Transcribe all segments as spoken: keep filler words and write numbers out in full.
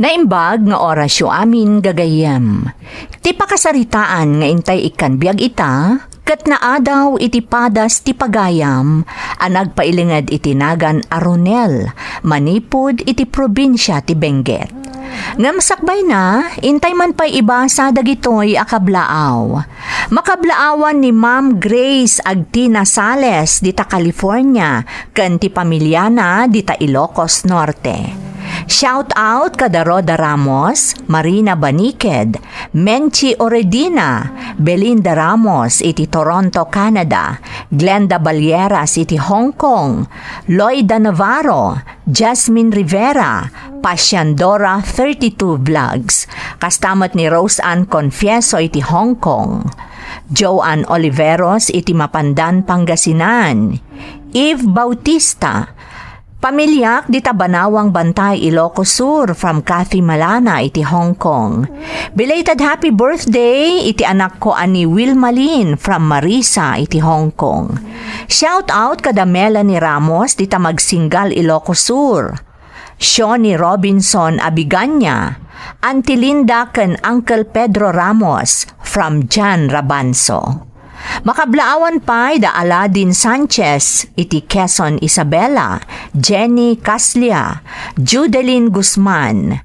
Naimbag nga orasyo amin, gagayyem. Ti pakasaritaan nga intay ikkan biag ita, ket naadaw iti padas ti pagayam a nagpailinged iti nagan a Ronel, manipud iti probinsia ti Benguet. Ngem sakbayna, intay man pay ibasa dagitoy a kablaaw. Makablaawan ni Ma'am Grace Agtina Sales dita California ken ti pamiliana dita Ilocos Norte. Shout out kada Rhoda Ramos, Marina Baniked, Menchi Oredina, Belinda Ramos iti Toronto, Canada, Glenda Balieras iti Hong Kong, Loida Navarro, Jasmine Rivera, Pasiandora thirty-two Vlogs, kasta met ni Rose Ann Confieso iti Hong Kong, Joanne Oliveros iti Mapandan, Pangasinan, Eve Bautista, pamiliak dita Banawang Bantay, Ilocos Sur, from Kathy Malana iti Hong Kong. Belated happy birthday iti anakko a ni Wilma Lin from Marisa iti Hong Kong. Shout out kada Melanie Ramos dita Magsinggal, Ilocos Sur. Shoni Robinson Abigania, Auntie Linda ken Uncle Pedro Ramos from Jan Rabanso. Makablaawan pay da Aladin Sanchez iti Quezon, Isabela, Jenny Caslia, Judelin Guzman.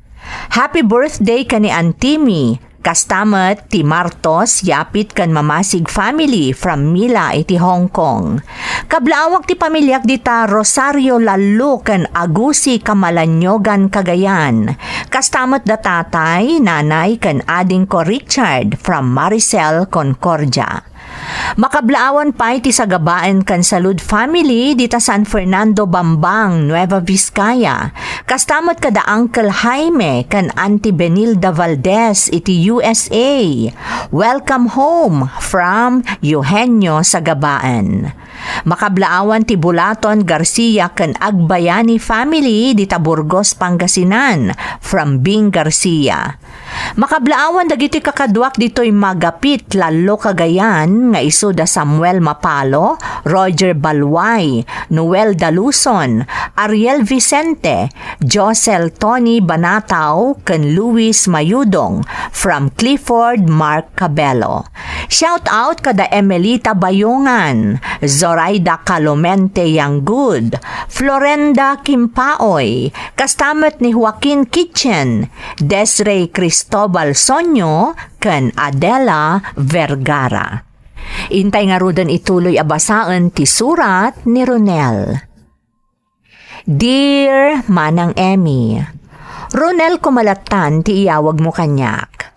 Happy birthday ken ni Auntie Mi, kasta met ti Martos, Yapit ken Mamasig family from Mila iti Hong Kong. Kablaawak ti pamiliak dita Rosario Lallo ken Agusi, Camalaniugan, Cagayan. Kasta met da tatay, nanay ken adingko Richard from Maricel, Concordia. Makablaawan pay ti sagabaen ken Salud family dita San Fernando Bambang, Nueva Vizcaya. Kasta met kada Uncle Jaime ken Auntie Benilda Valdez iti U S A. Welcome home from Eugenio Sagabaen. Makablaawan ti Bulaton Garcia ken Agbayani family dita Burgos, Pangasinan from Bing Garcia. Makablaawan dagiti kakaduak ditoy Magapit, Lallo, Cagayan, nga isu da Samuel Mapalo, Roger Balway, Noel Daluson, Ariel Vicente, Josel Tony Banatao, ken Luis Mayudong from Clifford Mark Cabello. Shout out kada Emelita Bayongan, Zoraida Calomente Yanggud, Florenda Kimpaoy, kasta met ni Joaquin Kitchen, Desrey Cristobal Sonio, ken Adela Vergara. Intay ngaruden ituloy a basaen ti surat ni Ronel. Dear Manang Emmy, Ronel, kumalattan ti iyawagmo kaniak.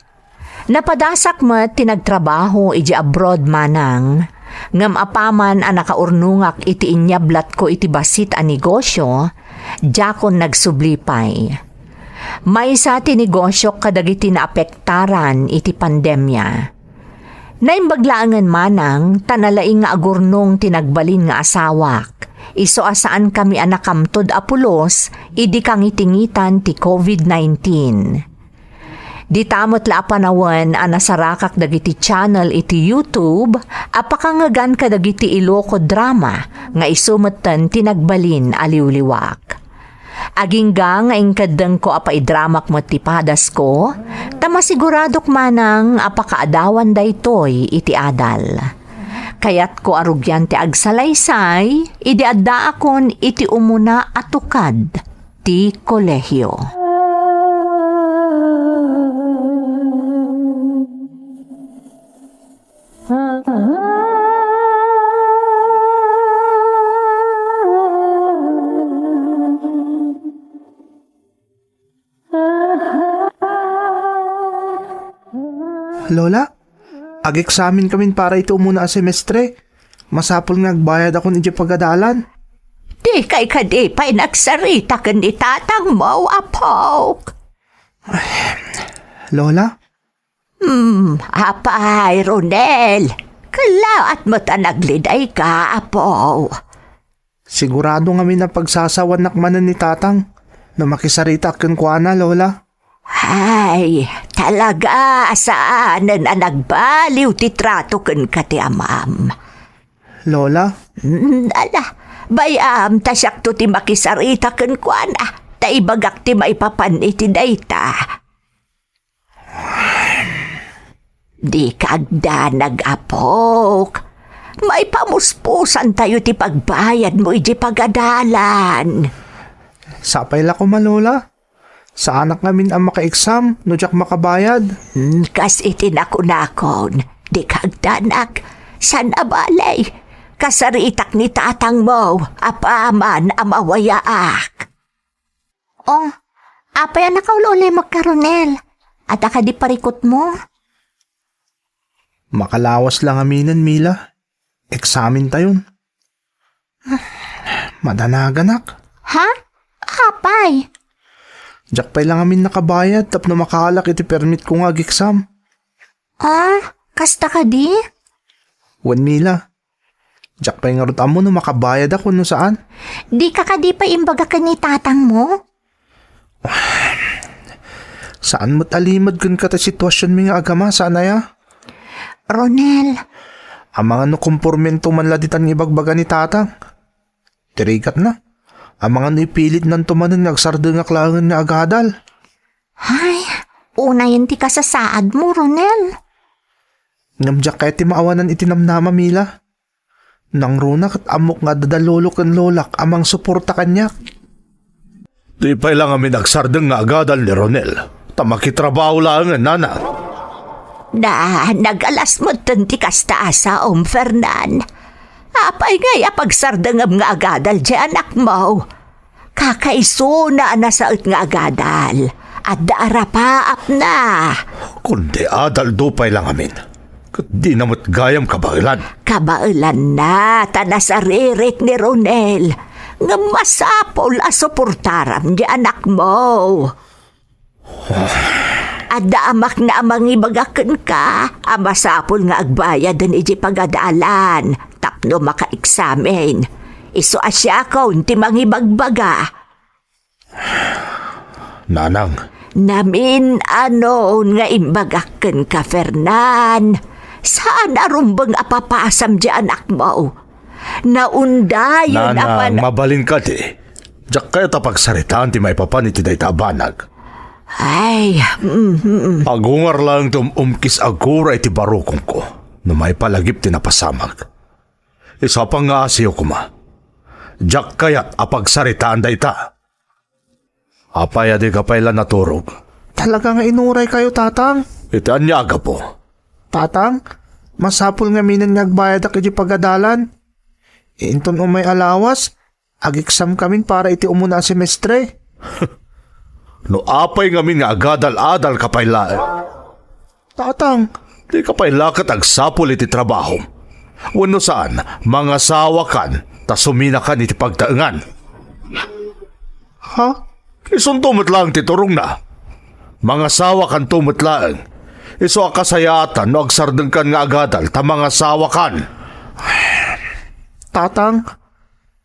Napadasak met ti nagtrabaho idiay abroad, manang, ngem apaman a nakaurnongak iti inyablatko iti bassit a negosio, diakon nagsubli pay. Maysa ti negosiok kadagiti naapektaran iti pandemia. Naimbag laengen, manang, ta nalaing nga agurnong ti nagbalin nga asawak. Isu a saankami a nakamtod a pulos idi kangitingitan ti covid nineteen. Dita met la a panawen a nasarakak dagiti channel iti YouTube a pakangegan kadagiti Iloko drama nga isu metten ti nagbalin a liwliwak. Agingga nga inkeddengko a paidramak met ti padasko, ta masiguradok manang a pakaadawan daytoy iti adal. Kayatko a rugian ti agsalaysay idi addaakon iti umuna a tukad ti kolehio. Lola, ag-eksamenkamin para iti umuna a semestre. Masapul nga agbayadakon idiay pagadalan. Dikay kadi pay nagsarita ken ni tatangmo, apok? Lola? Hmm, apay, Ronel. Kellaat met a nagledayka, apo. Sigurado ngamin a pagsasawanak manen ni Tatang no makisaritaak kenkuana, Lola. Ay, talaga a saanen a nagbaliw ti trato kenka ti amam. Lola? Mm, ala, bay-am ta siakto ti makisarita kenkuana. ta ibagak ti maipapan iti dayta. Dika agdanag, apok. Maipamuspusantayo ti pagbayadmo iti pagadalan. Sapay la koma, Lola. Saanak ngamin a maka-exam no diak makabayad. Hmm, kas iti nakunakon, dika agdanag. Saan a bale, kasaritak ni tatangmo apaman a mawayaak. Oh, apay a nakaul-ulimekka, Ronel? Adda kadi parikutmo? Makalawas la ngaminen, Mila. Eksamintayon. Madanaganak. Ha? Apay? Diak pay la ngamin nakabayad tapno makaalak iti permitko nga ag-exam. Ah, kasta kadi? Wen, Mila. Diak pay ngarud ammo no makabayadak wenno saan. Dika kadi pay imbaga ken ni tatangmo? Saan met a limed kenka ti situasionmi nga agama, saan aya? Ronel. Amangan no kompormento man la ditan nga ibagbaga ni tatang. Ti rigatna, amangan no ipilitnanto manen nga agsardengak laengen nga agadal. Ay, unayen ti kasasaadmo, Ronel. Ngem diak kayat ti maawanan iti namnama, Mila. Nangruna ket ammok nga adda da lolo ken lolak a mangsuporta kaniak. Di pay la ngamin agsardeng nga agadal ni Ronel, ta makitrabaho laengen, nanang. Da, nagalas metten ti kasta a saom, Fernan. Apay ngay a pagsardengem nga agadal ti anakmo? Kakaisuna a nasaet nga agadal. Adda a rapaapna. Kundi adaldo pay la ngamin. Ket dina met gayam kabaelan. Kabaelanna ta nasaririt ni Ronel. Ngem masapul a suportaram ti anakmo. Adda amakna a mangibaga kenka a masapul nga agbayaden iti pagadalan tapno makaeksamen. Isu a siakon ti mangibagbaga. Nanang. Namin-anon nga imbagak kenka, Fernan. Saan a rumbeng a papasam ti anakmo. Naundayon a Nanang, pan- mabalin kadi. Diak kayat a pagsaritaan ti maipapan iti dayta a banag. Ay, mm, mm. Agungar laeng ti um-, umkis agura iti barukongko no maipalagip ti napasamak. Isu a pangngaasiyo koma. Diak kayat a pagsaritaan dayta. Apay a dika pay la naturog? Talaga nga inuraykayo, Tatang. Iti ania a gapu? Tatang, masapul ngaminen nga agbayadak iti pagadalan. Inton umay a lawas, ag-exam kamin para iti umuna a semestre. No apay ngamin nga agadal-adalka pay laeng. Tatang. Dika pay la ket agsapul iti trabahom. Wenno saan, mangasawakan ta suminakan iti pagtaengan. Ha? Isunto met laeng ti turongna. Mangasawakanto met laeng. Isu a kasayaatan no agsardengkan nga agadal ta mangasawakan. Tatang,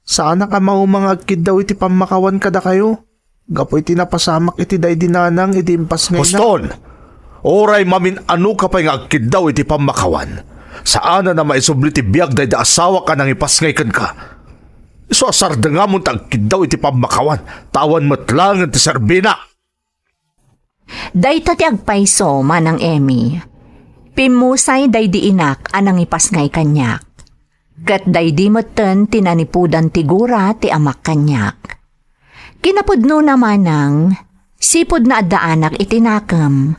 saanak a mauma nga agkiddaw iti pammakawan kadakayo. Gapu iti napasamak iti daydi nanang idi impasngayna. Poston! Uray mamin-anoka pay nga agkiddaw iti pammakawan, saanen a maisubli ti biag daydi asawak a nangipasngay kenka. Isu a sardengamon ta agkiddaw iti pammakawan, ta awan met laengen ti serbina. Dayta ti agpayso, Manang Emmy. Pimmusay daydi inak a nangipasngay kaniak. Ket daydi metten ti nanipudan ti gura ti amak kaniak. Kinapudnona manang, sipud naaddaanak iti nakem,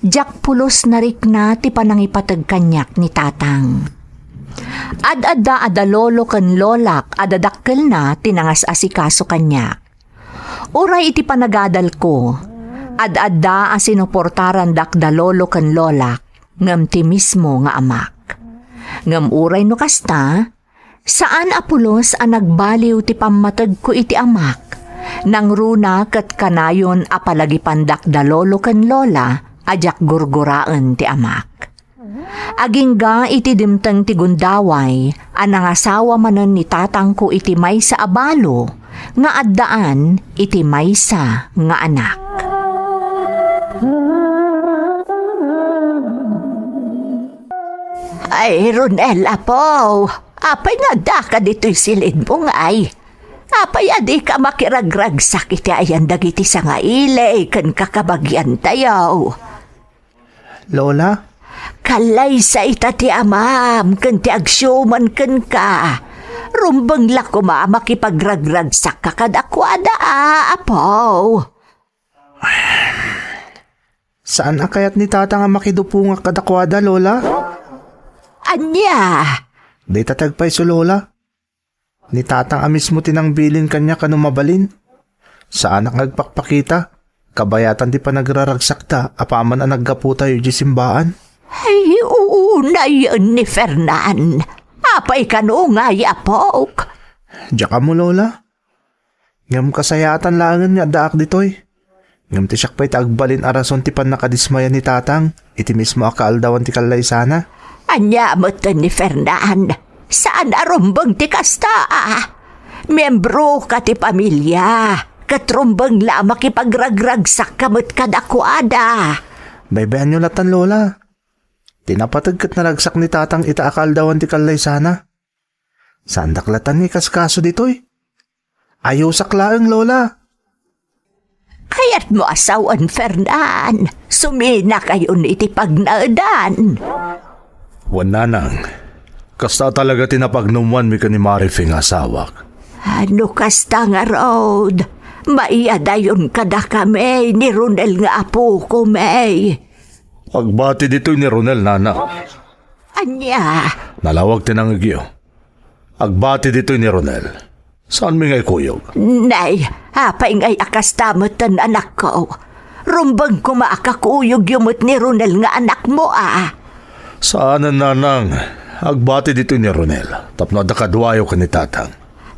diak pulos narikna ti panangipateg kaniak ni Tatang. Ad-adda a da lolo ken lolak a dadakkelna ti nangas-asikaso kaniak. Uray iti panagadalko, ad-adda a sinuportarandak da lolo ken lolak, ngem ti mismo nga amak. Ngem uray no kasta, saan a pulos a nagbaliw ti pammategko iti amak. Nangruna ket kanayon a palagipandak da lolo ken lola a diak gurguraen ti amak. Agingga iti dimteng ti gundaway a nangasawa manen ni tatangko iti maysa a balo nga addaan iti maysa nga anak. Ay, Ronel, apo, apay nga addaka ditoy silidmo ngay? Apay a dika makiragragsak iti ayan dagiti sangaili ken kakabagiantayo? Lola? Kallaysa ita ti amam ken ti agsiuman kenka. Rumbeng la koma a makipagragragsakka kadakuada, a, apo. Saan a kayat ni Tatang a makidupongak kadakuada, Lola? Ania? Dayta ti agpayso, Lola. Ni Tatang a mismo ti nangbilin kaniak a no mabalin, saanak nga agpakpakita. Kabayatan ti panagraragsakta apaman a naggapu tayo idiay simbaan. Ay, unayen ni Fernan. Apay kano ngay, apok? Diak ammo, Lola. Ngem kasayaatan laengen nga addaak ditoy. Ngem ti siak pay ti agbalin a rason ti pannakadismaya ni Tatang iti mismo a kaaldawan ti kallaysana. Ania metten ni Fernan? Saan a rumbeng ti kasta, a? Miembroka ti pamilia, ket rumbeng la a makipagragragsakka met kadakuada. Baybay-anyo latan, Lola. Ti napateg ket naragsak ni Tatang ita a kaaldawan ti kallaysana. Saandak latan nga ikaskaso ditoy. Ayosak laeng, Lola. Kayatmo a sawen, Fernan. Suminakayon iti pagnaedan. Wen, Nanang. Kasta talaga ti napagnumoanmi ken ni Marife nga asawak. A, no kasta ngarud, maiyadayon kadakami ni Ronel nga apokami. Agbati ditoy ni Ronel, Nanang. Ania? Nalawag ti nangegyo. Agbati ditoy ni Ronel. Saanmi nga ikuyog? Nay, apay ngay a kasta metten, anakko? Rumbeng koma a kakuyogyo met ni Ronel nga anakmo, a? Saanen, Nanang. Agbati ditoy ni Ronel tapno adda kaduayo ken ni Tatang.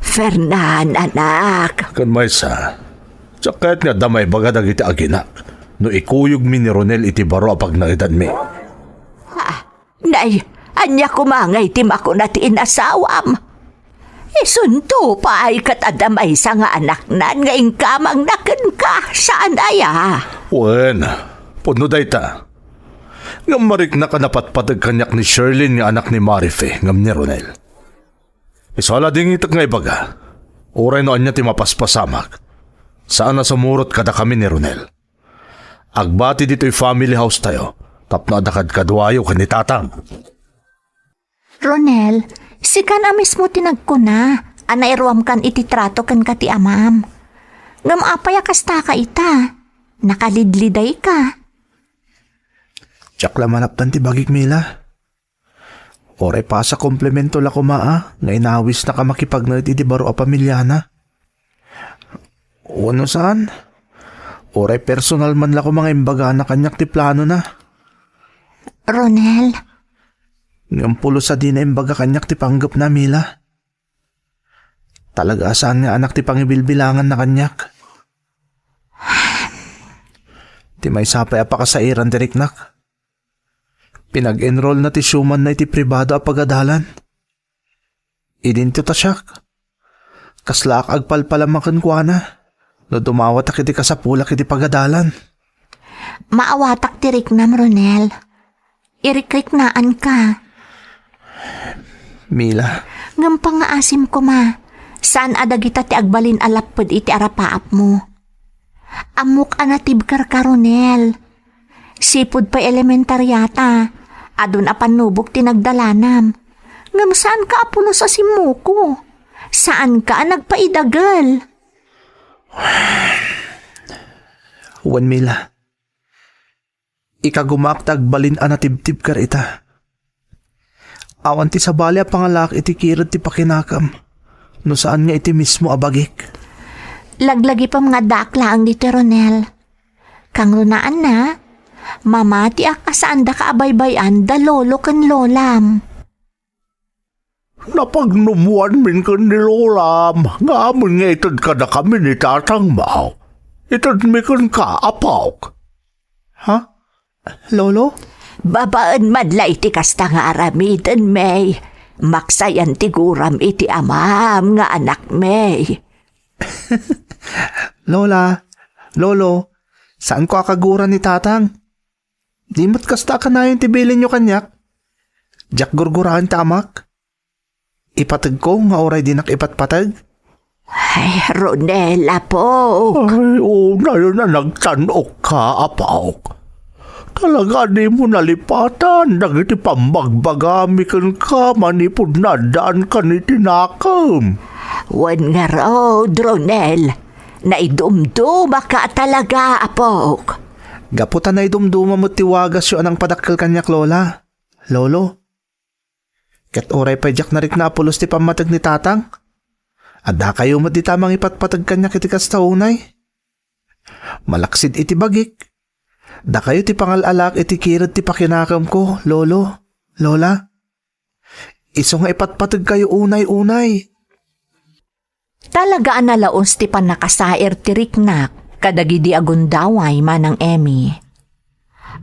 Fernan, anak. Ken maysa, diak kayat nga adda maibaga dagiti aginak no ikuyogmi ni Ronel iti baro a pagnaedanmi. Ha? Nay, ania koma ngay ti makuna ti inasawam? Isunto pay ket adda maysa nga anaknan nga inkamangna kenka, saan aya? Wen, pudno dayta. Ngem mariknak a napatpateg kaniak ni Sherlyn nga anak ni Marife ngem ni Ronel. Isu a ladingitek nga ibaga, uray no ania ti mapaspasamak, saan a sumurot kadakami ni Ronel. Agbati ditoy family house tayo tapno adda kadkaduayo ken ni Tatang. Ronel, sikan a mismo ti nagkuna a nairuamkan iti trato kenka ti amam. Ngem apay a kastaka ita? Nakalidlidayka. Diak la malapdan ti bagik, Mila. Uray pasa komplemento la koma a nga inawisnak a makipagnaed iti baro a pamiliana. Wenno saan, uray personal man la koma nga imbagana kaniak ti planona. Ronel. Ngem pulos a dina imbaga kaniak ti panggepna, Mila. Talaga a saan nga anak ti pangibilbilanganna kaniak. Ti maysa pay a pakasairan ti riknak. Pinag-enrollna ti siumanna iti pribado a pagadalan. Idinto ta siak. Kaslaak agpalpalama kenkuana no dumawatak iti kasapulak iti pagadalan. Maawatak ti riknam, Ronel. Irikriknaanka. Mila. Ngem pangngaasim koma, saan a dagita ti agbalin a lapped iti arapaapmo. Ammok a natibkerka, Ronel. Sipud pay elementariata, adun a pannubok ti nagdalanam. Ngem saanka a pulos a simmuko. Saanka a nagpaidagel. Wen, Mila, ikagumaak ta agbalin a natibtibker ita. Awan ti sabali a pangalaak iti kired ti pakinakam no saan nga iti mismo a bagik. Laglagipem nga addaak laeng ditoy, Ronel. Kangrunaanna, mamatiak a saandaka a baybay-an da lolo ken lolam. Napagnumoanmin ken ni lolam nga amin nga ited kadakami ni tatangmo. Itedmi kenka, apok. Ha? Lolo? Babaen man la iti kasta nga aramiden, May. Maksayan ti guram iti amam nga anak, May. Lola, Lolo, saanko a kaguran ni Tatang. Di met kasta a kanayon ti bilinyo kaniak. Diak gurguraen ti amak. Ipategko nga uray dinak ipatpateg. Ay, Ronel, apok. Ay, unay a nagtan-okka, apok. Talaga a dimo nalipatan dagiti pammagbagami kenka manipud naaddaankan iti nakem. Wen ngarud, Ronel, naidumdumaka talaga, apok. Gapu ta naidumduma met ti wagasyo a nangpadakkel kaniak, Lola, Lolo. Ket uray pay diak narikna a pulos ti pammateg ni Tatang, addakayo met dita a mangipatpateg kaniak iti kasta unay. Malaksid iti bagik, dakayo ti pangal-alaak iti kired ti pakinakemko, Lolo, Lola. Isu nga ipatpategkayo unay-unay. Talaga a nalaus ti pannakasair ti riknak kadagidi a gundaway, Manang Emmy.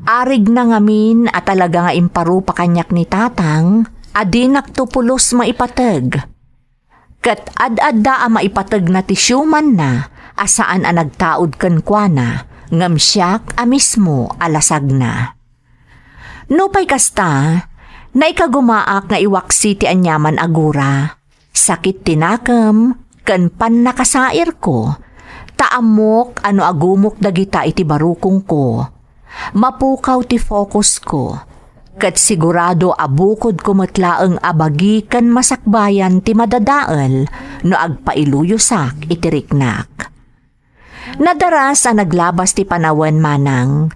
Arigna ngamin a talaga nga imparupa kaniak ni Tatang a dinakto pulos maipateg. Ket ad-adda a maipategna ti siumanna a saan a nagtaud kenkuana, ngem siak a mismo a lasagna. Nupay kasta, naikagumaak nga iwaksi ti aniaman a gura, sakit ti nakem, ken pannakasairko, ta ammok a no agumok dagita iti barukongko, mapukaw ti focusko, ket sigurado a bukodko met laeng a bagi ken masakbayan ti madadael no agpailuyosak iti riknak. Nadaras a naglabas ti panawen, Manang,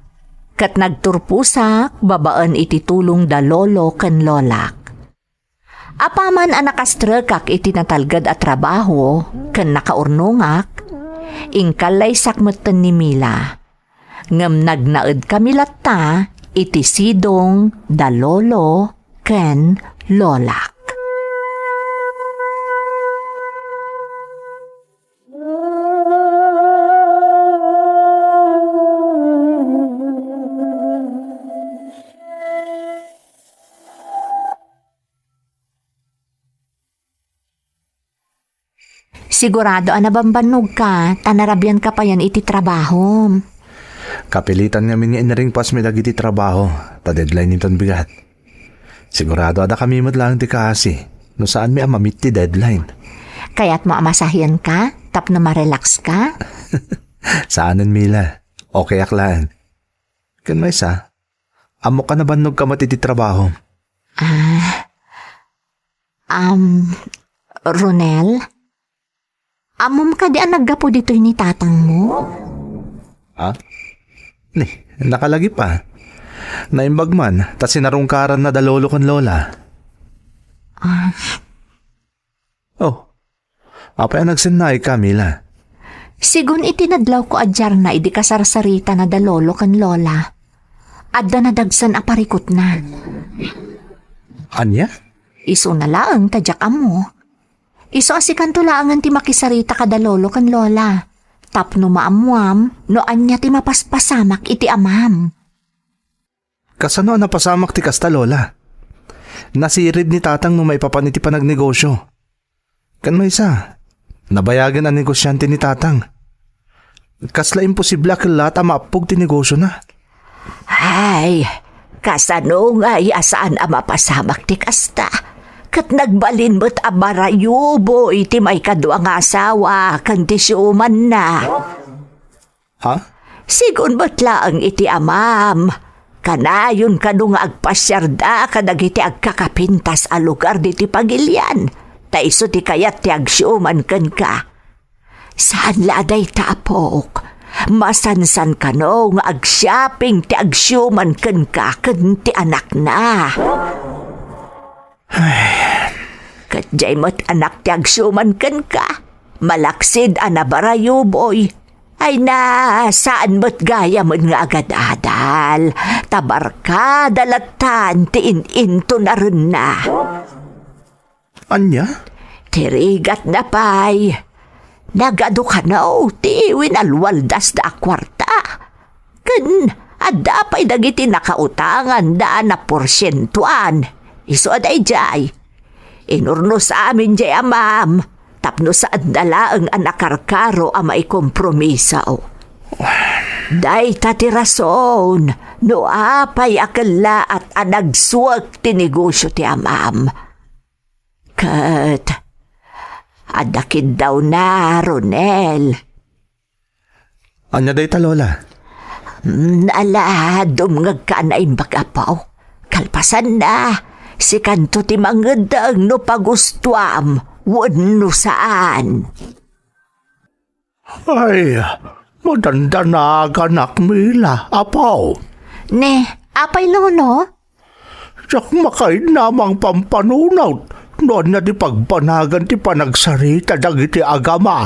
ket nagturposak babaen iti tulong da lolo ken lolak. Apaman a nakastrekak iti natalged a trabaho ken nakaurnongak, inkallaysak metten ni Mila. Ngem nagnaedkami latta iti sidong da lolo ken lolak. Sigurado a nabambannogka ta narabianka payen iti trabahom. Kapilitan ngamin nga inringpasmi dagiti trabaho ta deadline inton bigat. Sigurado a dakami met laeng ti kaasi no saanmi a ma-meet ti deadline. Kayatmo a masahienka tapno ma-relax ka? Saanen, Mila. Okay ak laeng. Ken maysa, ammok a nabannogka met iti trabaho. Ah, um, Ronel? Ammom kadi a naggapu ditoy ni tatangmo? Ha? Ni, nakalagip a. Naimbag man, ta sinarungkaranna da lolo ken lola. Ah. Oh, apay a nagsennaay, Camila? Sigun iti nadlawko a diarna idi kasarsaritana da lolo ken lola, adda nadagsen a parikutna. Ania? Isuna laeng ta diak ammo. Isu a sikanto laengen ti makisarita kada lolo ken lola, tapno maammuam no ania ti mapaspasamak iti amam. Kasano a napasamak ti kasta, Lola? Nasirid ni Tatang no maipapan iti panagnegosyo. Ken maysa, nabayagen a negosiante ni Tatang. Kasla imposible a kellaat a maappog ti negosyona. Ay, kasano ngay a saan a mapasamak ti kasta? Ket nagbalin met a barayuboy ti maikadua nga asawa ken ti siumanna. Ha? Sigun met laeng iti amam. Kanayon kano nga agpasiarda kadagiti agkakapintas a lugar ditoy pagilian, ta isu ti kayat ti agsiuman kenka. Saan la a dayta, apok. Masansan kano nga agshopping ti agsiuman kenka ken ti anakna. Ket diay met anak ti agsiuman kenka. Malaksid a nabarayuboy. Ay na, saan met gayamen nga agadadal. Ta barkada lattan ti in-intonarenna. Ania? Ti rigatna pay. Nagadu kano ti winalwaldasda a kuarta. Ken adda pay dagiti nakautanganda a naporsientoan. Isu a daydiay. Inurnos amin diay amam tapno saanda laeng a nakarkaro a maikompromiso. Dayta ti rason no apay a kellaat a nagsuek ti negosyo ti amam. Ket Adda kiddawna, Ronel. Ania dayta, Lola? Mm, ala, dumngegka a naimbag, apo. Kalpasanna, sikanto ti mangeddeng no pagustuam wenno saan. Ay, madandanaganak, Mila, apo. Ne, apay, Lolo? Diak makainna a mangpampanunot no ania ti pagbanagan ti panagsarita dagiti agama.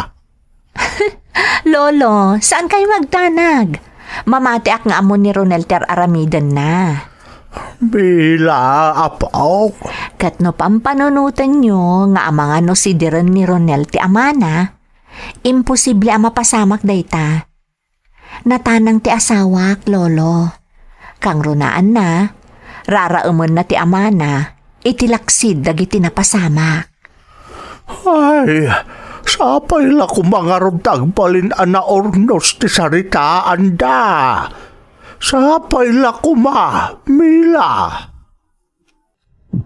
Lolo, saan kayo magdanag? Mamatiak nga ammo ni Ronel ti ar-aramidenna. Mila, apo. Ket no pampanunotenyo nga amangan no sidiren ni Ronel ti amana, imposible a mapasamak dayta. Natanang ti asawak, Lolo. Kangrunaanna, raraemenna ti amana iti laksid dagiti napasamak. Ay, sapay la koma ngarud ta agbalin a naurnos ti saritaanda. Sapay la koma, Mila.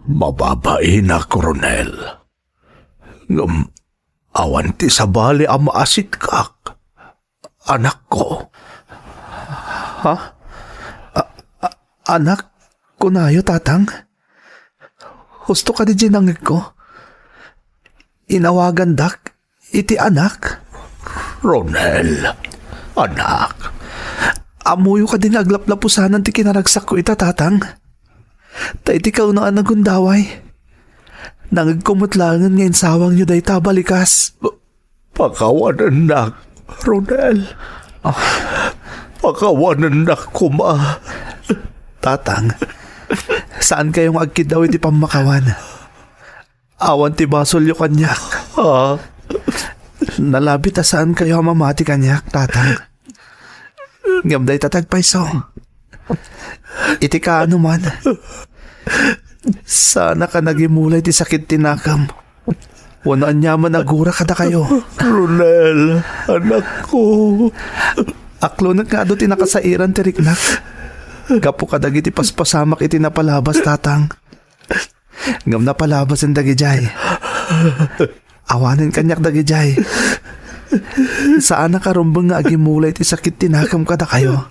Mababainak, Ronel. Ngem awan ti sabali a maasitkak, anakko. Ha? A-, a-, anak, kunayo, Tatang? Husto kadi diay nangngegko? Inawagandak iti anak? Ronel, anak. Ammoyo kadi nga aglaplapusanan ti kinaragsakko ita, Tatang? Ta iti kaunaan a gundaway, nangngegko met laengen nga insawangyo dayta a balikas. Pakawanennak, Ronel. Ah. Pakawanennak koma. Tatang, saan kayo nga agkiddaw iti pammakawan? Awan ti basolyo kaniak. Ah. Nalabi ta saan kayo a mamati kaniak, Tatang. Ngem dayta ti agpayso. Iti kaano man, saanaka nagimulay ti sakit ti nakem. Wenno aniaman a gura kadakayo. Ronel, anakko. Aklonek nga adu ti nakasairan ti riknak. Gapu kadagiti paspasamak iti napalabas, Tatang. Ngem napalabasen dagidiay. Awanen kaniak dagidiay. Saanak a rumbeng nga agimulay ti sakit ti nakem kadakayo.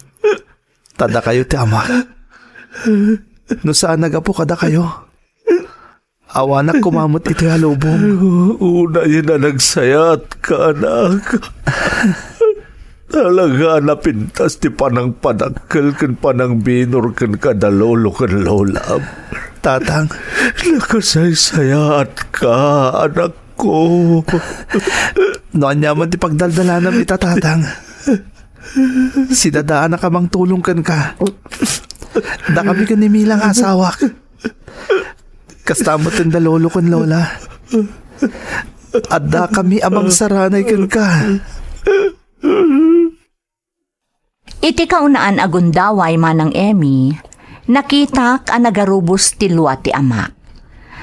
Ta dakayo ti ama. No saan a gapu kadakayo, awanak koma met iti halubong. Unayen a nagsayaatka, anak. Talaga a napintas ti panangpadakkel ken panangbinor kenka da lolo ken lolam. Tatang. Nakasaysayaatka, anakko. No aniaman ti pagdaldalanam ita, Tatang, sidadaanak a mangtulong kenka. Dakami ken ni Mila nga asawak. Kasta met da lolo ken lola. Addakami a mangsaranay kenka. Iti kaunaan a gundaway, Manang Emmy, nakitak a nagarubos ti lua ti amak.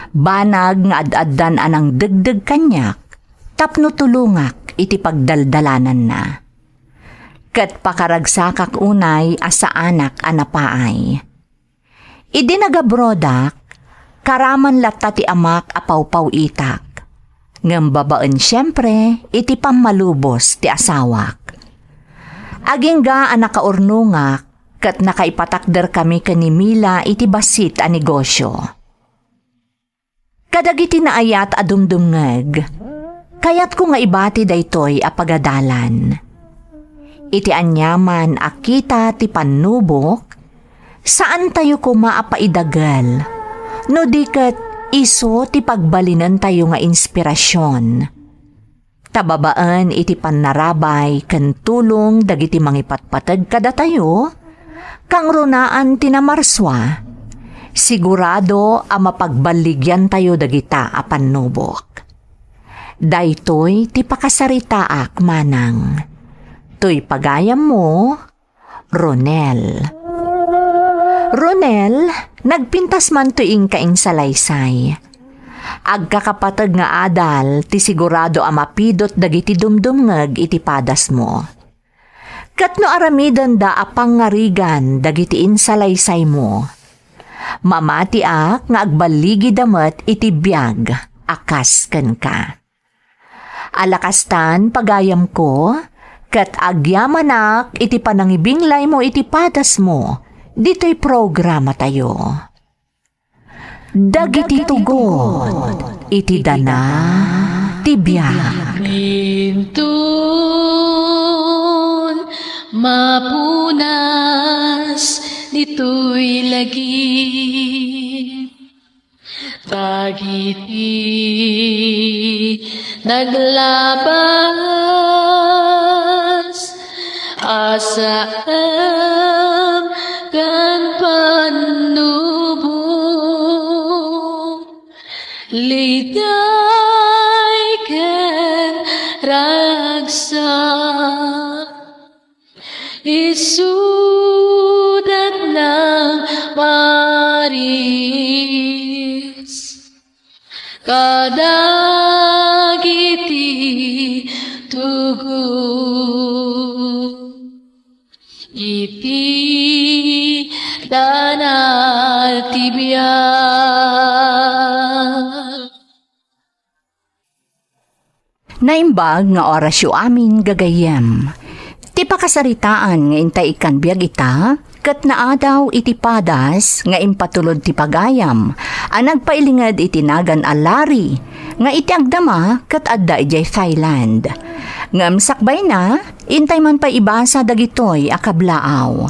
Banag nga ad-addan a nangdegdeg kaniak tapno tulongak iti pagdaldalananna. Ket pakaragsakak unay a saanak a napaay. Idi nagabrodak, karaman latta ti amak a pawpaw-itak, ngem babaen siempre iti pammalubos ti asawak. Agingga a nakaurnongak ket nakaipatakderkami ken ni Mila iti bassit a negosyo. Kadagiti naayat a dumdumngeg, kayatko nga ibati daytoy a pagadalan. Iti aniaman a kita ti pannubok, saantayo koma a paidagel, no di ket isu ti pagbalinentayo nga inspirasyon. Ta babaen iti pannarabay ken tulong dagiti mangipatpateg kadatayo, kangrunaan ti namarsua, sigurado a mapagballigiantayo dagita a pannubok. Daytoy ti pakasaritaak, Manang. Toy pagayammo, Ronel. Ronel, nagpintas man toy inka insalaysay. Agkakapateg nga adal ti sigurado a mapidot dagiti dumdumngeg iti padasmo. Ket no aramidenda a pangngarigan dagiti insalaysaymo, mamatiak nga agballigida met iti biag a kas kenka. Ala kastan, pagayamko, ket agyamanak iti panangibinglaymo iti padasmo ditoy programatayo. Dagiti tugot iti dana ti biag. Inton mapunas ditoy lagip, dagiti naglabas a saem ken pannubo, liday ken ragsak. Isudat nang maris kadagiti tugot iti dana ti biag. Naimbag nga orasyo amin, gagayyem. Ti pakasaritaan nga intay ikkan biag ita, ket naadaw iti padas nga impatulod ti pagayam a nagpailinged iti nagan a Larry, nga iti agdama ket adda idiay Thailand. Ngem sakbayna, intay man pay ibasa dagitoy a kablaaw.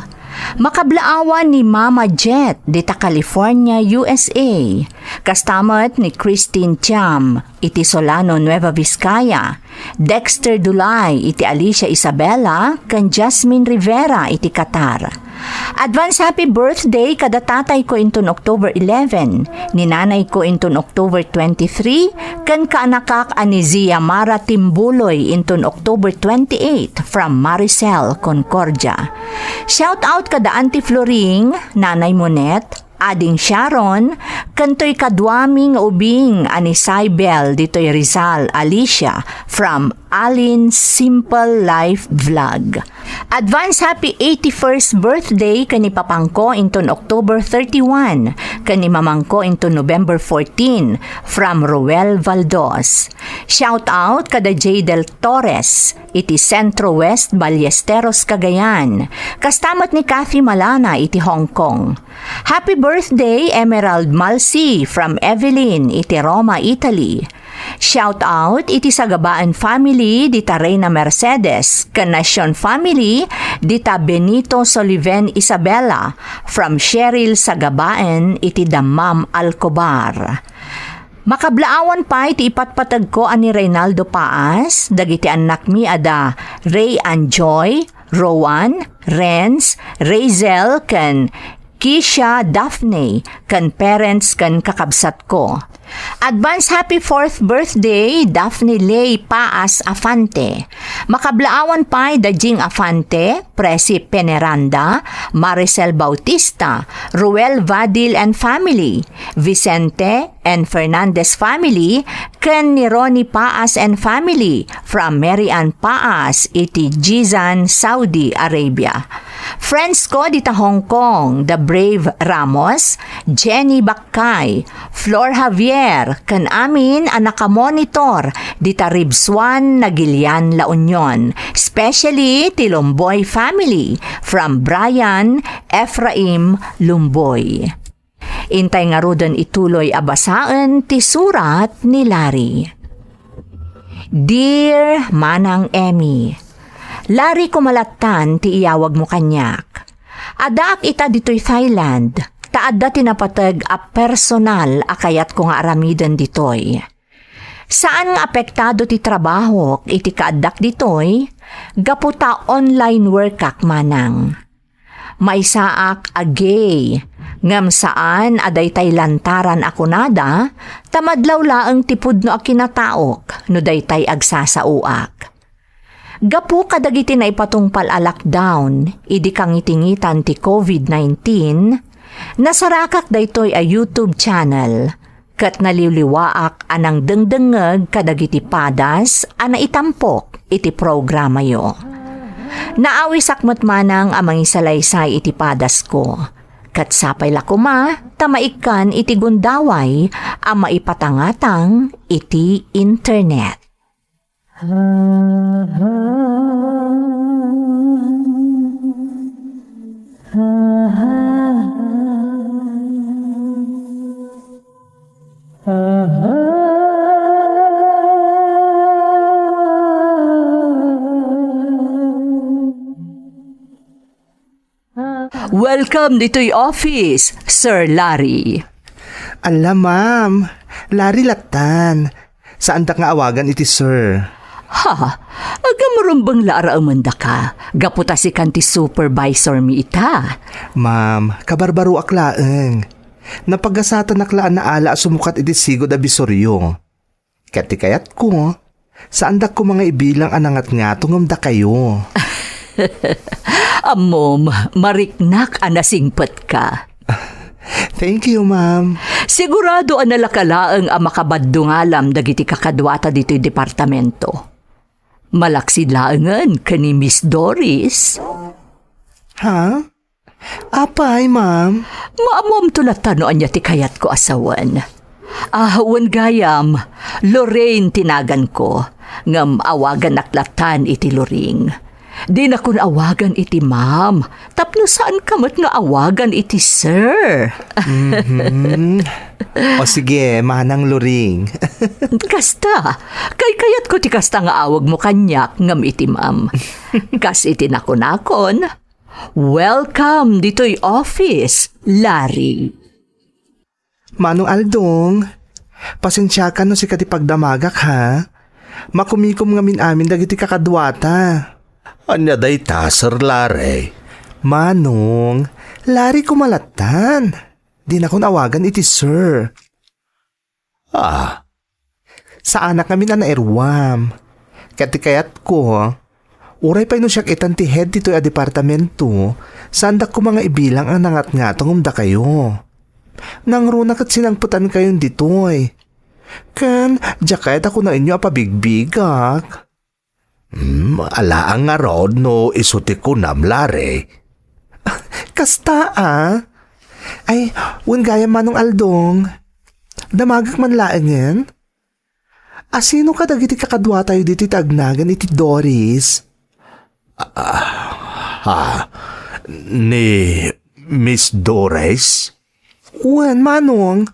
Makablaawan ni Mama Jet dita California, U S A. Kasta met ni Christine Cham iti Solano, Nueva Vizcaya, Dexter Dulay iti Alicia Isabela, ken Jasmine Rivera iti Qatar. Advance happy birthday kada tatayko inton October eleven, ni nanayko inton October twenty-three, ken kaanakak a ni Zia Mara Timbuloy inton October twenty-eight from Maricel, Concordia. Shout out kada Auntie Floring, Nanay Monet, Ading Sharon, ken toy kaduami nga ubing a ni Cybel ditoy Rizal, Alicia, from Alin Simple Life Vlog. Advance happy eighty-first birthday ken ni papangko inton October thirty-one, ken ni mamangko inton November fourteen, from Roel Valdos. Shout out kada Jadel Torres iti Centro West, Ballesteros, Cagayan. Kasta met ni Kathy Malana iti Hong Kong. Happy birthday, Emerald Malsi, from Evelyn iti Roma, Italy. Shout out iti Sagabaen family dita Reina Mercedes, ken Nacion family dita Benito Soliven Isabela, from Cheryl Sagabaen iti Dammam, Alcobar. Makablaawan pay ti ipatpategko a ni Reynaldo Paas, dagiti annakmi a da Ray and Joy, Rowan, Renz, Razel, ken Kisha Daphne, ken parents ken kakabsatko. Advance happy fourth birthday, Daphne Lay Paas Afante. Makablaawan pay da Jing Afante, Presi Peneranda, Maricel Bautista, Ruel Vadil and family, Vicente and Fernandez family, ken ni Ronnie Paas and family from Mary Ann Paas iti Jizan, Saudi Arabia. Friends ko dita Hong Kong, The Brave Ramos, Jenny Bakkay, Flor Javier, ken amin a nakamonitor dita Ribsuan, Nagilian, La Union, especially ti Lumboy family from Brian Ephraim Lumboy. Intay ngaruden ituloy a basaen ti surat ni Larry. Dear Manang Emmy, Larry ko malattan ti iyawagmo kaniak. Addaak ita ditoy Thailand, ta adda ti napateg a personal a kayatko nga aramiden ditoy. Saan nga apektado ti trabahok iti kaaddak ditoy, gapu ta online workak manang. Maysaak a gay, ngem saan a daytay lantaran a kunada, ta madlaw laeng ti pudno a kinataok no daytay agsasaoak. Gapu kadagiti naipatungpal a lockdown idi kangitingitan ti covid nineteen, nasarakak daytoy a YouTube channel ket naliwliwaak a nangdengdengngeg kadagiti padas a naitampok iti programayo. Naawisak met manang a mangisalaysay iti padasko, ket sapay la koma ta maikkan iti gundaway a maipatangatang iti internet. Welcome ditoy office, Sir Larry. Ala, ma'am. Larry lattan. Saandak nga awagan iti sir. Ha? Agam rumbeng la araemendaka. Gapu ta sikan ti supervisor mi ita. Ma'am, kabarbaroak laeng. Napagasatannak la a naala a sumukat iti sigud a bisoryo. Ket ti kayatko, saandak koma nga ibilang a nangatngato ngem dakayo. Ammom, mariknak a nasingpetka. Thank you, ma'am. Sigurado a nalaka laeng a makabaddungalam dagiti kakaduata ditoy departamento. Malaksid laengen ken ni Miss Doris. Ha? Apay, ma'am? Maammoamto latta no ania ti kayatko a sawen. Ah, wen gayam, Lorraine ti naganko, ngem awagannak lattan iti Loring. Dinakon awagan iti ma'am, tapno saanka met nga awagan iti sir. Mhm. O sige, Manang Loring. Kasta, kaykayatko ti kasta nga awagmo kaniak ngem iti ma'am. Kas iti nakunakon, "Welcome ditoy office, Larry." Manong Aldong, pasensiakan no sika ti pagdamagak, ha? Makumikom ngamin amin dagiti kakaduata. Ania dayta, Sir Larry? Manong, Larry koma lattan. Dinakon awagan iti sir. Ah, saanak ngamin a nairwam. Ket ti kayatko, uray pay no siak itan ti head ditoy a departamento, saandak koma nga ibilang a nangatngato ngem dakayo. Nangruna ket sinangpetankayon ditoy. Ken, diak kayat a kunaenyo a pabigbigak. Hmm, ala a ngarud no isu ti kunam, Larry. Kasta, a? Ay, wen gayam, Manong Aldong. Damagak man laengen. Asino kadagiti kakaduatayo ditoy ti agnagan iti Doris? Ah, ha? Ni Miss Doris? Wen, Manong.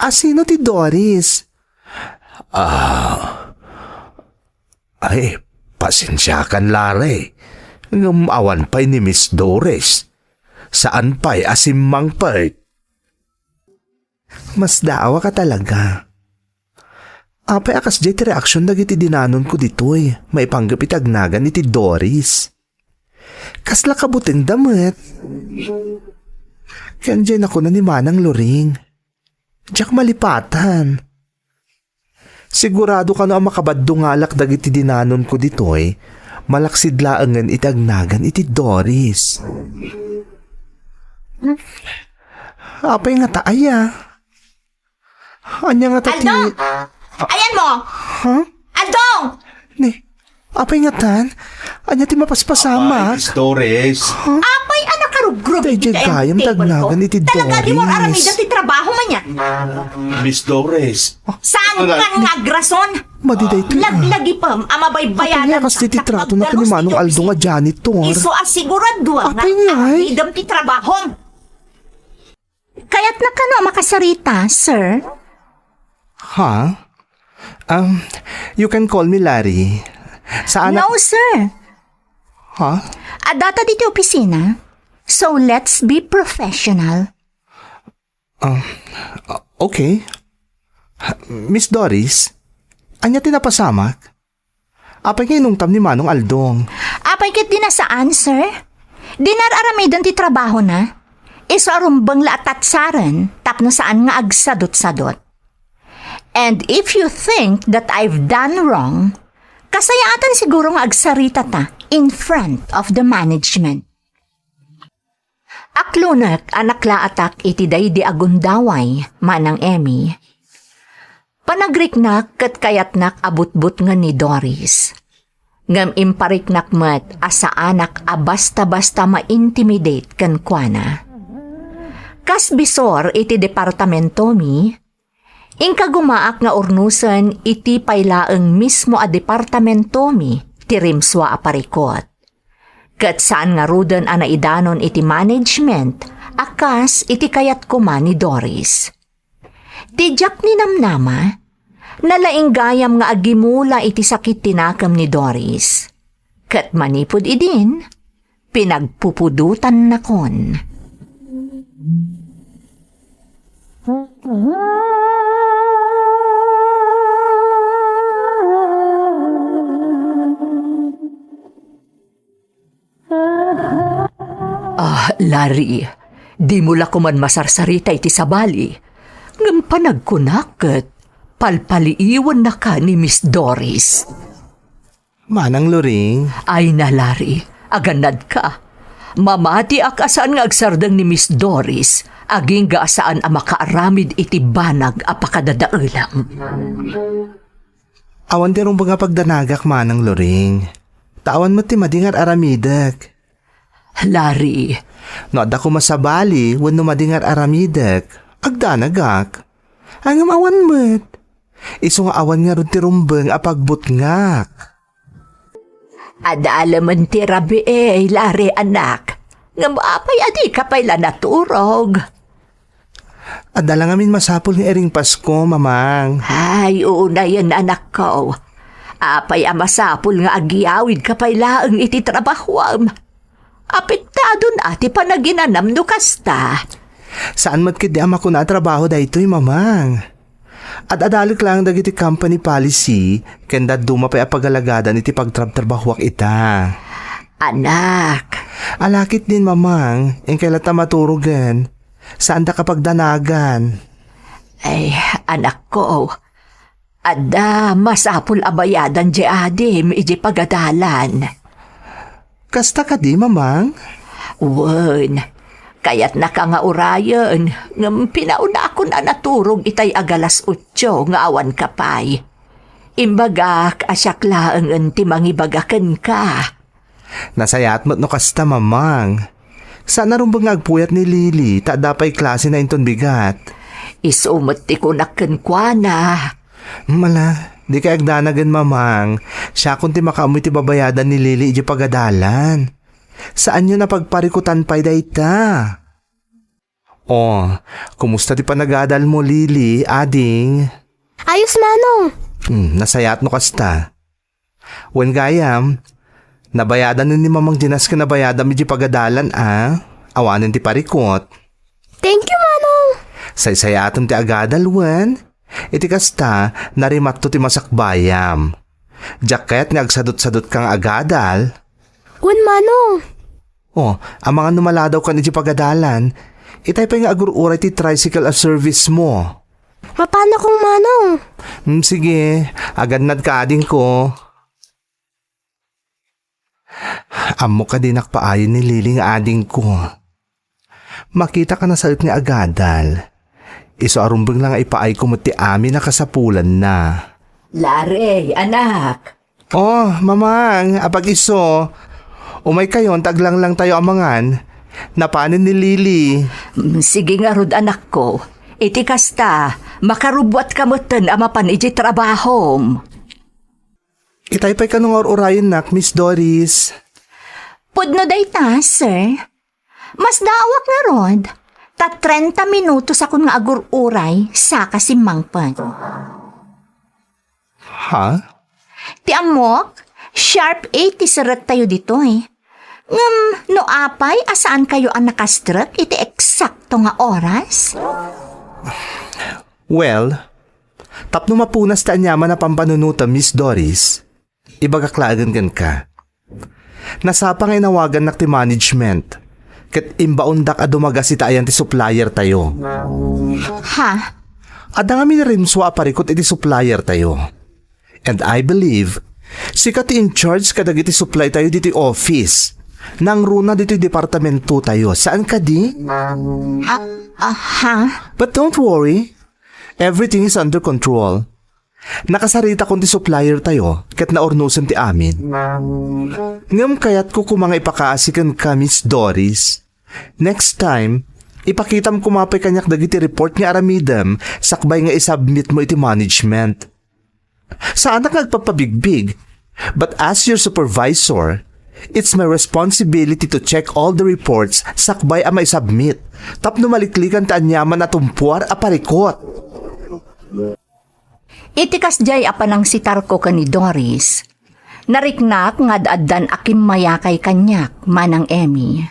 Asino ti Doris? Ah, ay, pasensiakan, Larry. Ngem awan pay ni Miss Doris. Saan pay a simmangpet. Masdaawak a talaga. Apay a kasdiay ti reaksion dagiti dinanonko ditoy maipanggep iti agnagan iti Doris? Kasla kabutengda met. Ken diay nakuna ni Manang Loring. Diak malipatan. Sigurado kano a makabaddungalak dagiti dinanonko ditoy, malaksid laengen iti agnagan iti Doris. Apay ngata aya? Ania ngata ti Aldong! Ayanmo! Ha? Aldong! Ni, apay ngatan? Ania ti mapaspasamak? Apay, Miss Doris. Ha? Apay a nakarugrog iti gayam ti agnagan iti Doris. Talaga, di mo aramiden ti trabaho man yan. Miss Doris. Saan kan nga agrason? Madi daytoy, a. Laglagipem a mabaybayanan. Apay nga kas ti tratona ken ni Manong Aldong a janitor? Isu a siguraduam nga aramidem ti trabahom. Kayatna kano a makasarita, sir? Ha? Um, you can call me Larry. Saan a- No, sir. Ha? Addata ditoy opisina. So, let's be professional. Um, okay. Miss Doris, ania ti napasamak? Apay nga inungtam ni Manong Aldong? Apay ket di nasaan, sir? Di na aramiden ti trabahona. Isu a rumbeng la a tatsaren tapno saan nga agsadutsadut. And if you think that I've done wrong, kasayaatan siguro nga agsaritata in front of the management. Aklonek a naklaatak iti daydi a gundaway, Manang Emmy. Panagriknak ket kayatnak a butbutngen ni Doris. Ngem impariknak met a saanak a basta-basta ma-intimidate kenkuana. Kas bisor iti departamentomi, Inkagumaak nga urnosen iti pay laeng mismo a departamentomi ti rimsua a parikot. Ket saan ngaruden a naidanon iti management a kas iti kayat koma ni Doris. Ti diak ninamnama, nalaing gayam nga agimula iti sakit ti nakem ni Doris. Ket manipud idin, pinagpupudotannakon. Ah, Larry, dimo la koman masarsarita iti sabali. Ngem panagkunak ket palpaliiwennaka ni Miss Doris. Manang Loring. Ay na, Larry, agannadka. Mamatiak a saan nga agsardeng ni Miss Doris, agingga a saan a makaaramid iti banag a pakadadaelam. Awan ti rumbeng a pagdanagak, Manang Loring. Ta awan met ti madi nga ar-aramidek. Larry. No adda koma sabali wenno madi nga ar-aramidek, agdanagak. Ngem awan met. Isu nga awan ngarud ti rumbeng a pagbutngak. Adda laeng ti rabii, Larry, anak. Ngem apay a dika pay la naturog? Adda la ngamin masapul nga iring Pasko, Mamang. Ay, unayen, anakko. Apay a masapul nga agyawidka pay laeng iti trabahuam? Apektadon a ti panaginanam no kasta. Saan met ketdi a makuna a trabaho daytoy, Mamang. Ad-adalek laeng dagiti company policy ken dadduma pay a pagalagadan iti pagtrabtrabahuak ita. Anak. Ala ketdin, Mamang, inkay latta maturogen. Saandaka pagdanagan. Ay, anakko, adda masapul a bayadan diay adim idiay pagadalan. Kasta kadi, Mamang? Wen, kayatnaka nga urayen, ngem pinaunakon a naturog itay a galas otso nga awanka pay. Imbagak a siak laengen ti mangibaga kenka. Nasayaat met no kasta, Mamang. Saan a rumbeng nga agpuyat ni Lily, ta adda pay klasena inton bigat. Isu met ti kunak kenkuana. Mala, dikay agdanagen, Mamang. Siakon ti makaammo iti babayadan ni Lily idiay pagadalan. Saanyon a pagparikutan pay dayta. Oh, kumusta ti panagadalmo, Lily, ading? Ayos, Manong. Hmm, nasayaat no kasta. Wen gayam, nabayadan ni Mamang Dinas ken nabayadam idiay pagadalan a, awanen ti parikot. Thank you, Manong. Saysayaatem ti agadal wen. Iti kasta, narimatto ti masakbayam. Diak kayat nga agsadutsadutka nga agadal. Wen, Manong. Oh, amangan no maladawkan iti pagadalan. Itay pay nga agur-uray ti tricycle a service mo. Mapanakon, Manong. Hmm, sige, agannadka, adingko. Ammok a dinak paayen ni Lily nga adingko. Makitaka nasaet nga agadal. Isu a rumbeng la nga ipaayko met ti amin a kasapulanna. Larry, anak. Oh, Mamang, apag-isu. Umaykayon ta aglanglang tayo a mangan. Napanen ni Lily. Mm, sige ngarud, anakko. Iti kasta, makarubbuatka metten a mapan idiay trabahom. Itay pay kano nga ur-urayennak, Miss Doris? Pudno dayta, sir. Masdaawak ngarud, ta trenta minutos akon nga agur-uray saka simmangpet. Ha? Ti ammok, sharp eight ti serrek tayo ditoy. Ngem no apay a saan kayo a nakastrek iti eksakto nga oras? Well, tapno mapunas ti aniaman a pampanunotem, Miss Doris, ibagak laengen kenka. Nasapa nga inawagannak ti management, ket imbaondak a dumagas ita ayan ti supplier tayo. Ha? Adda ngamin rimsua a parikot iti supplier tayo. And I believe, sika ti in charge kadagiti supply tayo ditoy office. Nangruna ditoy departamento tayo. Saan kadi? Ah, ah, ha? But don't worry. Everything is under control. Nakasaritakon ti supplier tayo, ket naurnosen ti amin. Ngem kayatko koma nga ipakaasi kenka, Miss Doris. Next time, Ipakitam koma pay kaniak dagiti report nga aramidem sakbay nga isubmit mo iti management. Saanak nga agpapabigbig, but as your supervisor, it's my responsibility to check all the reports sakbay a maisubmit tapno maliklikan ti aniaman a tumpuar a parikut. Iti kasdiay a panangsitarko ken ni Doris, nariknak nga ad-addan a kimmayakay kaniak, Manang Emmy.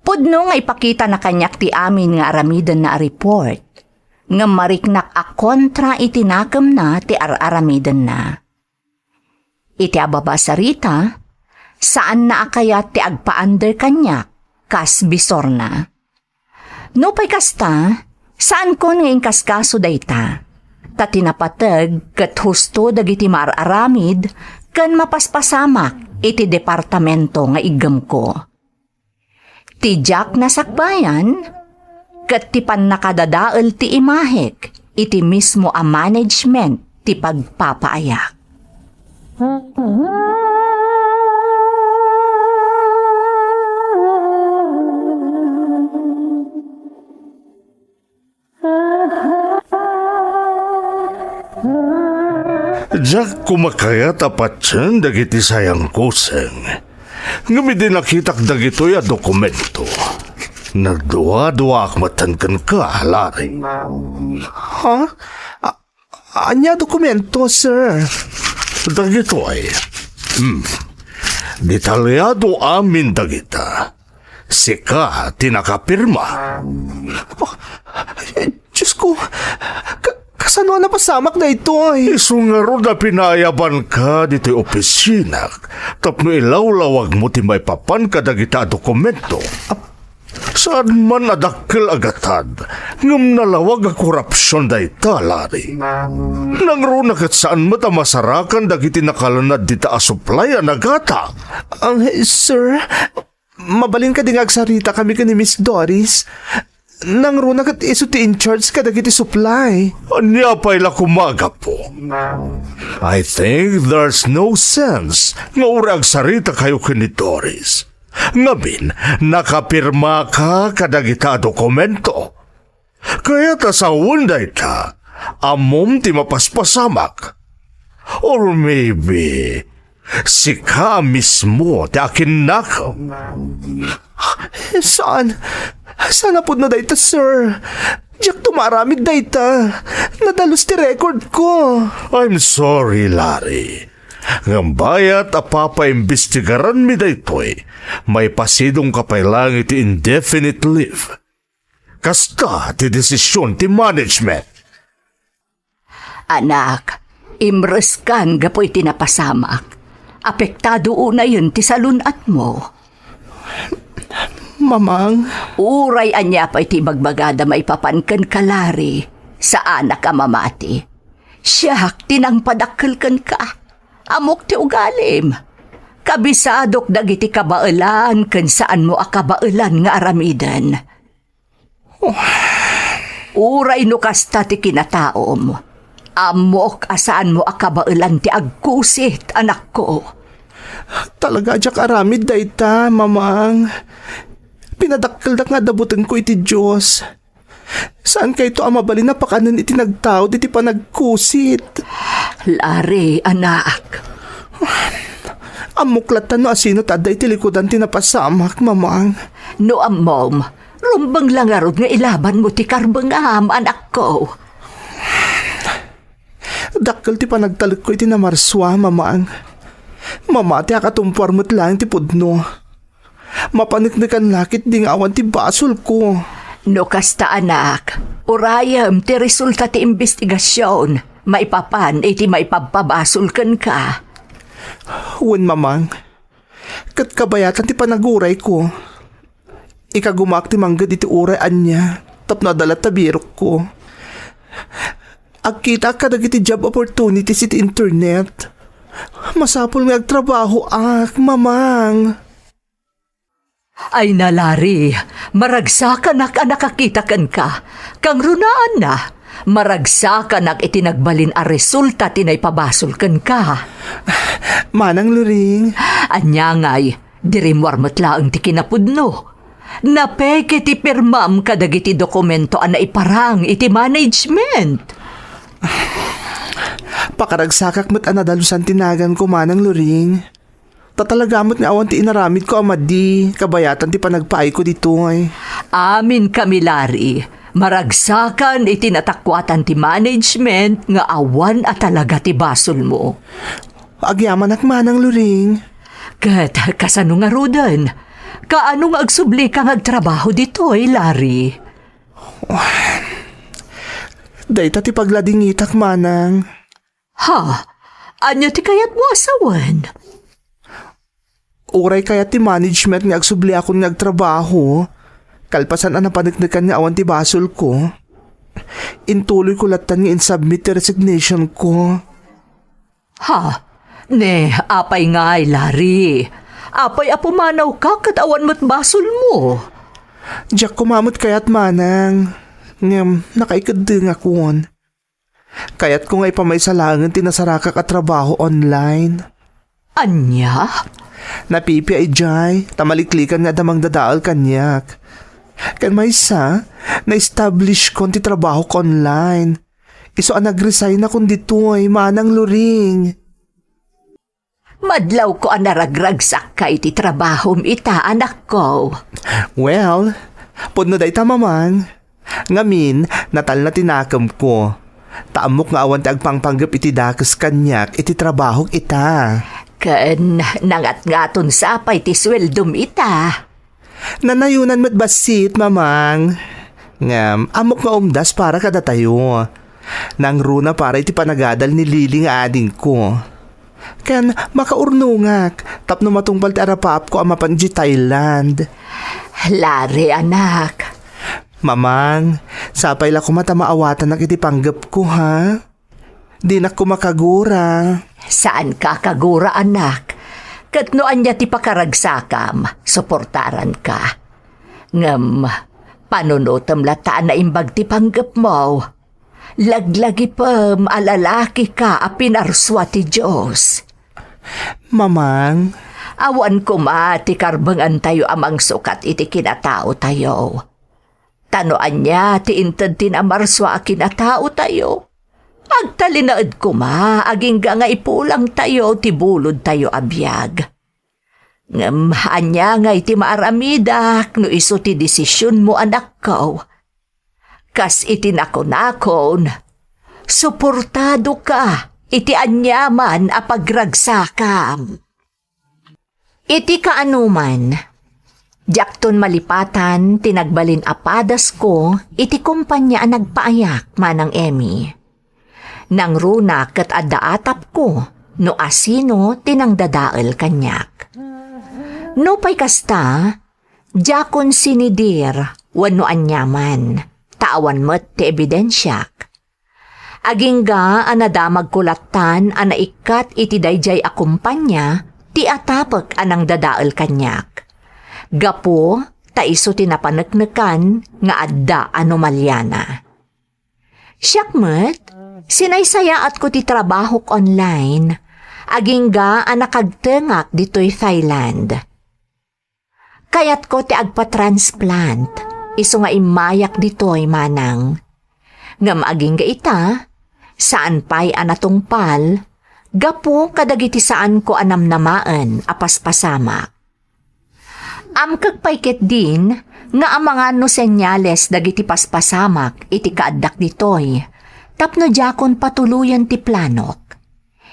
Pudno nga ipakitana kaniak ti amin nga aramidenna a report, ngem mariknak a kontra iti nakemna ti ar-aramidenna. Iti ababa a sarita, saanna a kayat ti agpaander kaniak kas bisorna. Nupay kasta, saankon nga inkaskaso dayta, ta ti napateg ket husto dagiti maar-aramid ken mapaspasamak iti departamento nga iggemko. Ti diak nasakbayan, ket ti pannakadadael ti imahek iti mismo a management ti pagpapaayak. Diak koma kayat a patien dagiti sayangkuseng. Ngem idi nakitak dagitoy a dokumento, nagduaduaak metten kenka, Larry. Ha? A-, ania a dokumento, sir? Dagitoy. Hmm. Detalyado amin dagita. Sika ti nakapirma. Oh, Diyos ko, ka-, kasano a napasamak daytoy? Isu ngarud a pinaayabanka ditoy opisinako tapno ilawlawagmo ti maipapan kadagita a dokumento. Ap-, Saan man a dakkel a gatad, ngem nalawag a korupsion dayta, Larry. Nangruna ket saan met a masarakan dagiti nakalannad dita a supply a nagata. Ah, sir, mabalin kadi nga agsaritakami ken ni Miss Doris? Nangruna ket isu ti in charge kadagiti supply. Ania pay la koma a gapu? I think there's no sense nga uray agsarita kayo ken ni Doris. Ngamin, nakapirmaka kadagita a dokumento. Kayat a sawen dayta, ammom ti mapaspasamak. Or maybe, sika mismo ti akinnakem. Saan? Saan a pudno dayta, sir? Diakto maaramid dayta. Nadalus ti record ko. I'm sorry, Larry. Ngem bayat a papaimbestigaranmi daytoy, maipasidongka pay laeng iti indefinite leave. Kasta ti desisyon ti management. Anak, imreskan gapu iti napasamak. Apektado unayen ti salun-atmo. Mamang. Uray ania pay ti ibagbagada maipapan kenka, Larry, saanak a mamati. Siak ti nangpadakkel kenka. Ammok ti ugalim. Kabisadok dagiti kabaelan ken saanmo a kabaelan nga aramiden. Uray no kasta ti kinataom, ammok a saanmo a kabaelan ti agkusit, anakko. Talaga a diak aramid dayta, Mamang. Pinadakkeldak nga adda butenko iti Dios. Saankayto a mabalin a pakanen iti nagtaud iti panagkusit. Larry, anak. Ammok latta no asino ti adda iti likudan ti napasamak, Mamang. No ammom, rumbeng la ngarud nga ilabanmo ti karbengam, anakko. Dakkel ti panagtalekko iti namarsua, Mamang. Mamatiak a tumpuar met laeng ti pudno. Mapaneknekan la ketdi nga awan ti basolko. No kasta, anak, urayem ti resulta ti imbestigasion maipapan iti maipabpabasol kenka. Wen, Mamang. Ket kabayatan ti panagurayko. Ikagumaak ti mangged iti uray ania tapno adda latta birokko. Agkitaak kadagiti job opportunities iti internet. Masapul nga agtrabahoak, Mamang. Ay na, Larry, maragsakanak a nakakita kenka. Kangrunaanna, maragsakanak iti nagbalin a resulta ti naipabasol kenka. Manang Loring. Ania ngay, dirimmuar met laeng ti kinapudno. Napeke ti pirmam kadagiti dokumento a naiparang iti management. Pakaragsakak met a nadalusan ti naganko, Manang Loring. Ta talaga met nga awan ti inaramidko a madi, kabayatan ti panagpaayko ditoy. Amin kami, Larry. Maragsakan iti natakuatan ti management nga awan a talaga ti basolmo. Agyamanak, Manang Loring. Ket kasano ngaruden? Kaano nga agsublika nga agtrabaho ditoy, Larry? Dayta ti pagladingitak, Manang. Ha? Ania ti kayatmo a sawen? Uray kayat ti management nga agsubliakon nga agtrabaho, kalpasan a napaneknekan nga awan ti basolko, intuloyko lattan nga insubmit ti resignationko. Ha? Ne, apay ngay, Larry? Apay a pumanawka ket awan met basolmo? Diak koma met kayat, Manang. Ngem, nakaikeddengakon. Kayatko nga ipamaysa laengen ti nasarakak a trabaho online. Ania? Napipia idiay, ta maliklikan nga adda mangdadael kaniak. Ken maysa, na-establishkon ti trabahok online. Isu a nag-resignakon ditoy, Manang Loring. Madlawko a naragragsakka iti trabahom ita, anakko. Well, pudno dayta, Mamang. Ngamin, natalna ti nakemko. Ta ammok nga awan ti agpangpanggep iti dakes kaniak iti trabahok ita. Ken nangatngaton sa pay ti sueldom ita. Nanayonan met bassit, Mamang. Ngem, ammok nga umdas para kadatayo. Nangruna para iti panagadal ni Lily nga adingko. Ken makaurnongak tapno matungpal ti arapaapko a mapan idiay Thailand. Larry, anak. Mamang, sapay la koma ta maawatanak iti panggepko, ha? Dinak koma kagura. Saanka kagura, anak. Ket no ania ti pakaragsakam, suportaranka. Ngem, panunotem latta a naimbag ti panggepmo. Laglagipem a lalakika a pinarsua ti Dios. Mamang. Awan koma ti karbengantayo a mangsukat iti kinataotayo. Ta no ania ti inted ti namarsua a kinataotayo, agtalinaed koma agingga nga ipulangtayo ti bulodtayo a biag. Ngem ania ngay ti maaramidak no isu ti desisionmo, anakko? Kas iti nakunakon, suportadoka iti aniaman a pagragsakam. Iti kaanoman, diakton malipatan ti nagbalin a padasko iti kompania a nagpaayak, Manang Emmy. Nangruna ket adda atapko no asino ti nangdadael kaniak. Nupay kasta, diakon sinidir wenno aniaman, ta awan met ti ebidensiak. Agingga a nadamagko lattan a naikkat iti daydiay a kompania ti atapek a nangdadael kaniak. Gapu ta isu ti napaneknekan nga adda anomaliana. Siak met, sinaysayaatko ti trabahok online, agingga a nakagtengak ditoy Thailand. Kayatko ti agpa-transplant, isu nga immayak ditoy, Manang. Ngem agingga ita, saan pay a natungpal, gapu kadagiti saanko a namnamaen a paspasamak. Amkek pay ketdin nga amangan no senyales dagiti paspasamak iti kaaddak ditoy, tapno diakon patuloyen ti planok.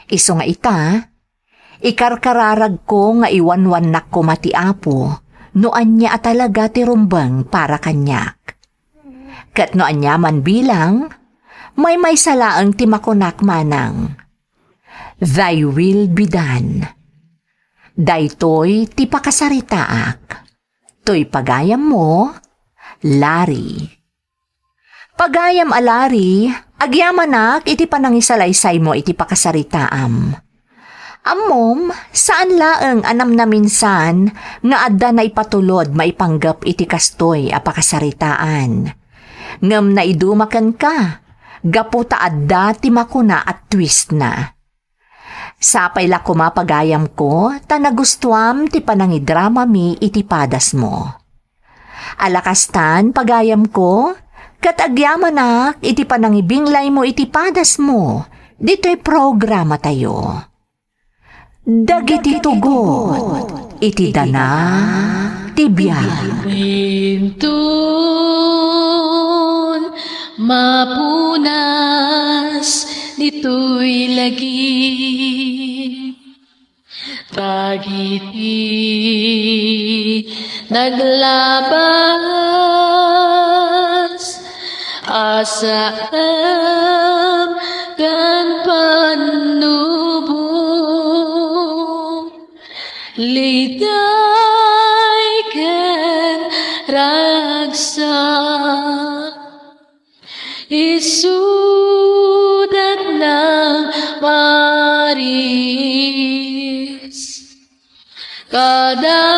Isu nga ita, ikarkararagko nga iwanwannak koma ti Apo no ania a talaga ti rumbeng para kaniak. Ket no aniaman bilang, maymaysa laeng ti makunak, Manang. Thy will be done. Daytoy ti pakasaritaak. Toy pagayammo, Larry. Pagayam a Larry, agyamanak iti panangisalaysaymo iti pakasaritaam. Ammom, saan laeng a namnaminsan nga adda naipatulod maipanggep iti kastoy a pakasaritaan. Ngem naiduma kenka, gapu ta adda ti makuna a twistna. Sapay la koma pagayamko ta nagustuam ti panangidramami iti padasmo. Ala kastan, pagayamko, ket agyamanak iti panangibinglaymo iti padasmo ditoy programatayo. Dagiti tugot iti dana ti biag. Inton mapunas ditoy lagip, dagiti naglabas a saem ken pannubo, liday ken ragsak, isudat nang Maris. Kada